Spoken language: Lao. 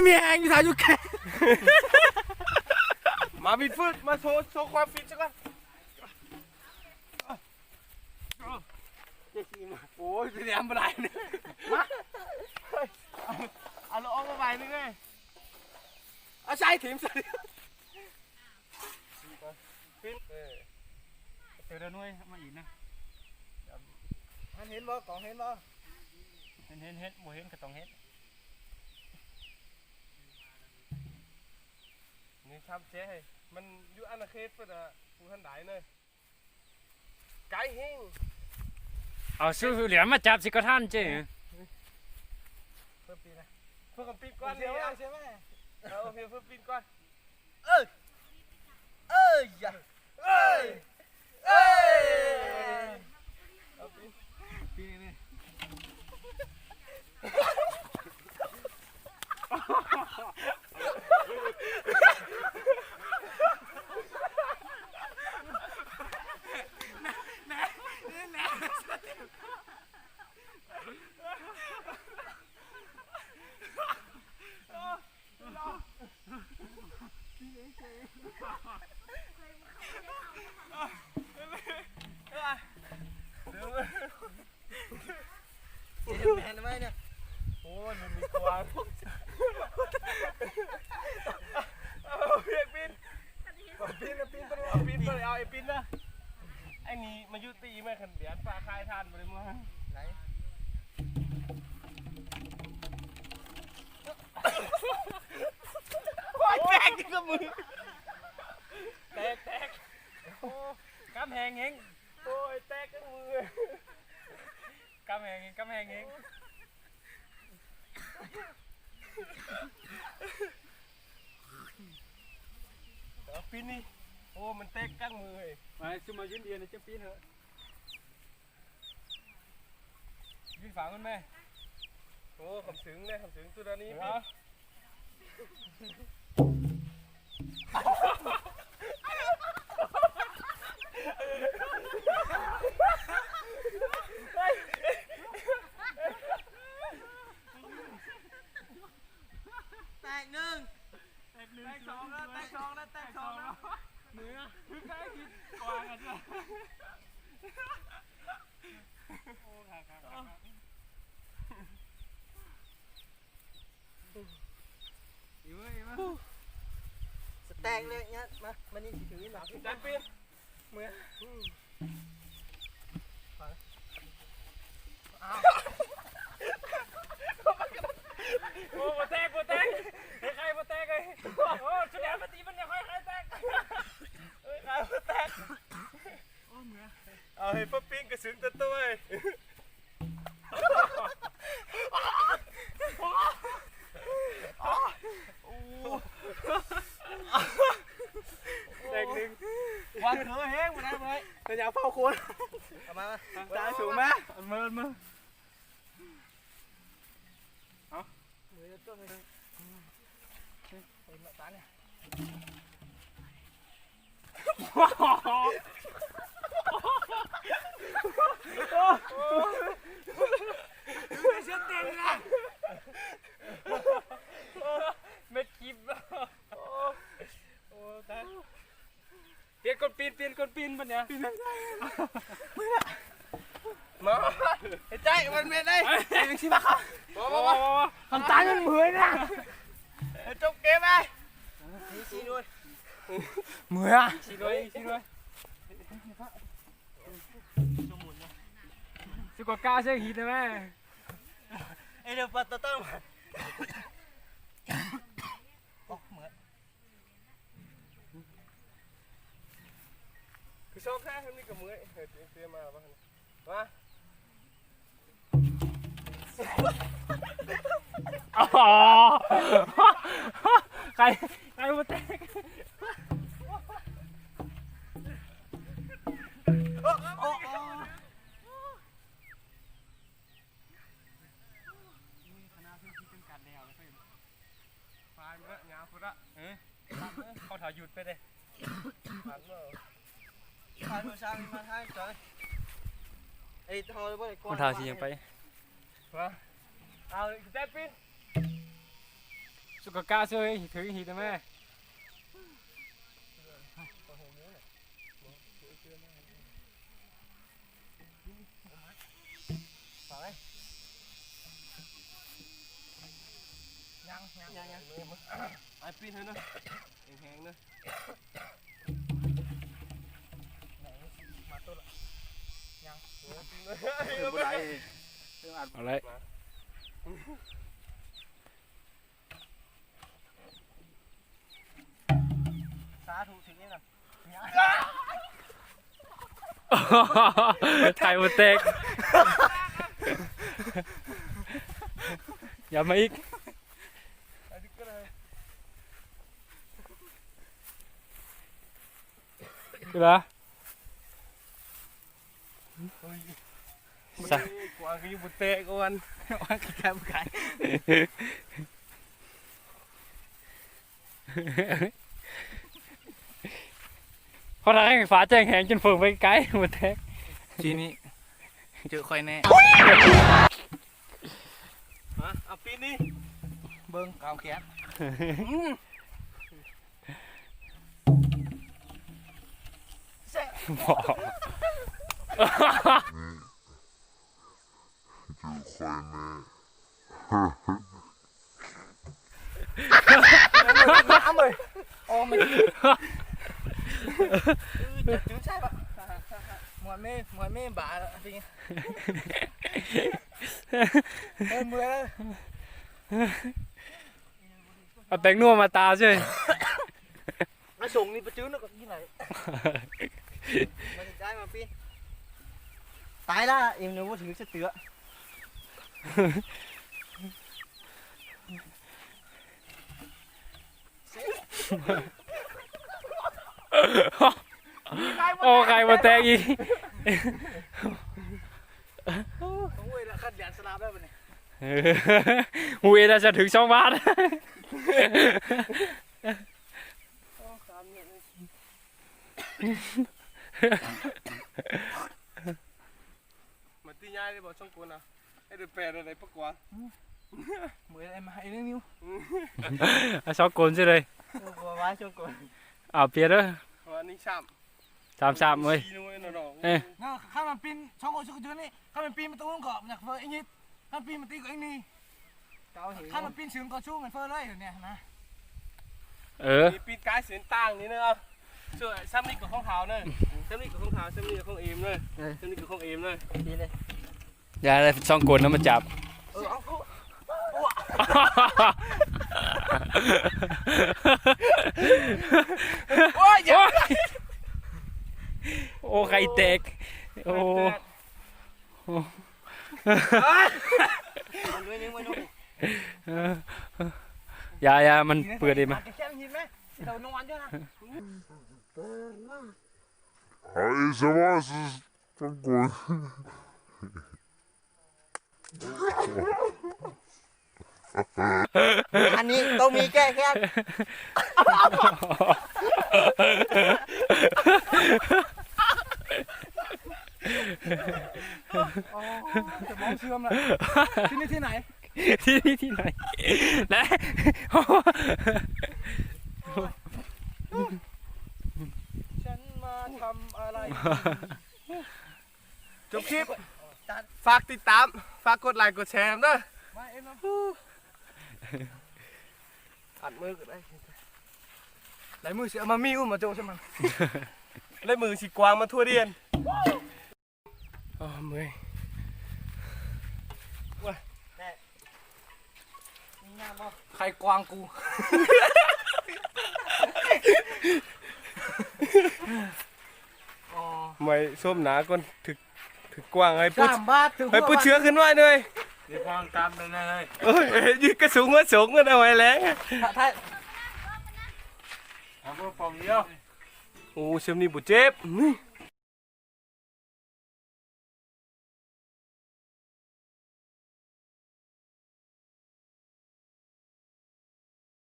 ມີແຮງຢູ່ ຖ້າຢູ່ແຄມ ມາບິດຟຶກ ມາໂຊ ໂຊຄວາມຟິດຊະກ່ອນ. ໂອ້ຍ ຊິແຫຼມບໍ່ໄດ້ ມາ ເອົາລະອອກມາໃບໜຶ່ງເລີຍ ເອົາໃສ່ຖິ້ມໃສ່. ເອີ ເອີ ເດີນໜ່ວຍມາອີກນະ ມັນເຫັນບໍ່? ກອງເຫັນບໍ່? ເຫັນ ເຫັນ ເຫັນ ບໍ່ເຫັນກໍຕ້ອງເຫັນ ນີ້ທຳເສຍໃຫ້ມັນຢູ່ອານາເຂດເພິ່ນນະ ຜູ້ທັນໄດ້ເນາະ ໄກແຮງ ເອົາຊູຫຼຽມມາຈັບຊິກໍທັນເຈ້ ເພິ່ນປີນນະ ເພິ່ນກໍປີນກ່ອນ ເອົາ ເພິ່ນປີນກ່ອນ. ເອີ ເອີຢະ ເອີຍ ເອີຍ ເອົາປີ ປີນີ້ ເຮັດແມ່ນໄວ້ເນຍ ໂອ້ຍ ມັນມີກວາງ ເອົາ ເອົາ ເອົາ ປີນ ປີນ ປີນ ເອົາ ປີນ ເອົາ ໄອ້ປີນນະ ໄອ້ນີ້ມາຢູ່ຕີແມ່ ຄັນດຽນປາຂາຍທານບໍ່ໄດ້ມາ ໄດ້ ໂອ້ຍ ແຕກຢູ່ກັບມື ແຕກ ແຕກ ໂອ້ ກຳແຮງເຮງ ໂອ້ຍ ແຕກກັບມື ກຳແຮງເຮງ ກຳແຮງເຮງ ເອົາ ປີນນີ້ ໂອ້ ມັນແຕກກັບມືເຮີ້ຍ ມາ ຊຸມມາຢືນດຽວນີ້ ຈະປີນເຮີ້ຍ. ຢືນຝາມັນແມ່ ໂອ້ ຄຳເຊິ່ງເດ້ ຄຳເຊິ່ງ ຕຸດານີ້ ເອີ ແຕກໜຶ່ງ ແຕກໜຶ່ງ ແຕກສອງແລ້ວ ແຕກສອງແລ້ວ ແຕກສອງແລ້ວ ເມືອ ຄືໃກ້ຄິດກວ່າກັນ ໂອ້ ຄັກໆ ອີເວີ ອີເວີ ສະແຕັກເລີຍ ຍາດ ມາ ມານີ້ຊິຖືມາ ຈັດປີນ ເມືອ ອ້າວ ໂອ້ ບໍ່ແຕກ ບໍ່ແຕກ ໃຫ້ໄຂ່ບໍ່ແຕກເລີຍ ໂອ້ ສຸດແລ້ວ ມາຕີມັນ ຢ່າໃຫ້ໄຂ່ແຕກ ເອີຍ ໄຂ່ບໍ່ແຕກ ໂອ້ ເມືອ ເອົາໃຫ້ປ້າປີ້ງກະຊຶງຕົວໂຕເອີຍ ແຕກໜຶ່ງ ວາງເຂີແຮງບໍ່ໄດ້ ບໍ່ໄດ້ ແຕ່ຢ່າເຝົ້າຄົນ ເອົາມາ ມາ ຕາຍສູງມາ ເມືອ ເມືອ ເອົາ ເມືອ ໄປເມືອຕານີ້ ເມັດຄລິບ ໂອ້ ຕາຍ ປ່ຽນຄົນປີນ ປ່ຽນຄົນປີນບັດເນີ້ຍ ມາ ໄອ້ໃຈ ມັນແມ່ນໄດ໋ ໄອ້ມັນຊິມາເຂົ້າ ບໍ່ ບໍ່ ບໍ່ ບໍ່ ຄຳຕາຍມັນເມື່ອຍນະ ໃຫ້ຈົບເກມໄປ ສີ່ໜ່ວຍ ເມື່ອຍ ສີ່ໜ່ວຍ ສີ່ໜ່ວຍ ຊິກວ່າກ້າເຊິ່ງຫີນໄດ້ແມ່ ເອີ ດຽວປະຕະຕ້ອງ ໂອ້ ເມື່ອຍ ຄືຊອກແທ້ ມີກະເມື່ອຍ ເຮີ້ຍ ເຕຍມາບໍ່ ມາ ອໍ ໄຂ່ ໄຂ່ບໍ່ແຕກ ໂອ້ ໂອ້ ໂອ້ ຂະໜາດເພິ່ນຄິດເປັນການແລ້ວ ໄປເບິ່ງຍາພຸ້ນລະ ເອີ ເຂົາຖ້າຢຸດໄປເດ້ ເຂົາຖ້າຊິຍັງໄປ ເອົາ ແຕ່ປີນ ໂຊ ກະກະເຊີຍ ຖືຫີນແມ່. ຍັງ ຍັງ ຍັງ ຍັງ ໄອ້ປີນໃຫ້ນະ ແຮງໆນະ. ມາໂຕລະ ຍັງ ບໍ່ໄດ້ ເອົາເລີຍ. ສາທຸ ຖືກນີ້ນະ ໄຂ່ບໍ່ແຕກ ຢ່າມາອີກ ຄືລະ. ສະ ກວາງຄືຢູ່ບໍ່ແຕກ ກວາງ ກວາງກະກາຍ ເພາະທາງຟ້າແຈ້ງແຮງ ຈົນເຝີງໄປໄກ ບໍ່ແຕກ. ທີນີ້ເຈີຂ້ອຍແນ່. ມາ ເອົາປີນນີ້ ເບິ່ງກາວແຂນ ບໍ່ ເຈີຂ້ອຍແນ່. ນ້ຳເອີຍ ອອກມາກິນ ຈະຈື່ໃສ່ປະ ໝວດເມ ໝວດເມບາດ ເອີ ເມື່ອຍແລ້ວ. ເອົາແປ້ງນົວມາທາເສີຍ ມາສົ່ງນີ້ປະຈື່ນະ ກໍກິນໄດ້ ມາໃກ້ໆ ມາປີນ ຕາຍລະ ອີມ ບໍ່ຖືກຈັກເທື່ອ. ໂອ້ ໄຂ່ບໍ່ແຕກອີກ ໂອ້ຍ ລະຄັນແດດສະຫຼາບແລ້ວບັດນີ້ ໂອ້ຍ ລະຈະຖືກສອງບາດ. ມາຕີຍາຍໄດ້ບໍ່ ສອງຄົນນະ ໃຫ້ໄດ້ແປດໄດ້ປະກວາງ ເມື່ອຍໄດ້ມາໃຫ້ເລື່ອງນີ້ ອ່ະ ສອງຄົນຊິເລີຍ ເອີ ບໍ່ວ່າສອງຄົນ ເອົາ ປ່ຽນເດີ ວ່ານີ້ສາມ ສາມ ສາມເວີຍ ເອີ ເນາະ ຄັນມັນປີນສອງຄົນສຸກຈຸນີ້ ຄັນມັນປີນປະຕູກໍມັນຢາກເຟີອີກນິດ ຄັນປີນມັນຕີກໍອີກນີ້ ຄັນມັນປີນສູງກໍສູງມັນເຟີເລີຍນີ້ນະ ເອີ ປີນກາຍເສັ້ນຕ່າງນີ້ເນາະ ສ່ວນຊຳນີ້ກໍຂອງເຮົາເນາະ ຊຳນີ້ກໍຂອງເຮົາ ຊຳນີ້ກໍຂອງເອມເນາະ ເອີ ຊຳນີ້ກໍຂອງເອມເນາະ ດີເລີຍ. ຢ່າໄດ້ສອງຄົນນະມາຈັບ ເອີ ເອົາ ໂອ້ຍ ໂອ້ ໄຂ່ແຕກ ໂອ້ ຢ່າ ຢ່າ ມັນເປືອດເດ ມາ ໃຫ້ສະບາຍ ອັນນີ້ຕ້ອງມີແກ້ແຄ້ນ ໂອ້ ສະໝອງເສື່ອມລະ ທີ່ນີ້ທີ່ໄຫນ? ທີ່ນີ້ທີ່ໄຫນ? ແລະ ສັນມາທຳອະໄລ? ຈົບຄລິບ ຝາກຕິດຕາມ ຝາກກົດໄລກົດແຊນຳເດີ ມາເອັມນຳ ອັດມືກໍໄດ້ ໄດ້ມືຊິເອົາມາມີອຸມາໂຈະໃສ່ມັນ ໄດ້ມືຊິກວາງມາທົ່ວດຽນ ໂອ້ ເມື່ອຍ ໂອ້ຍ ແມ່ ມີງາມບໍ່? ໄຂ່ກວາງກູ ອໍ ໄມ້ສົ້ມໜາກ່ອນ ຖືກ ຖືກກວາງ ໃຫ້ປຸດ ສາມບາດ ໃຫ້ປຸດເຊືອກຂຶ້ນໄວ້ເລີຍ ຊິຟັງຕາມໄປເລີຍ ໂອ້ຍ ຍືດກະສູງມາສູງກັນເອົາໄວ້ແລງ ຖ້າ ຖ້າ ເອົາບໍ່ປ່ອງດຽວ ໂອ້ ຊຳນີ້ບໍ່ເຈັບ ນີ້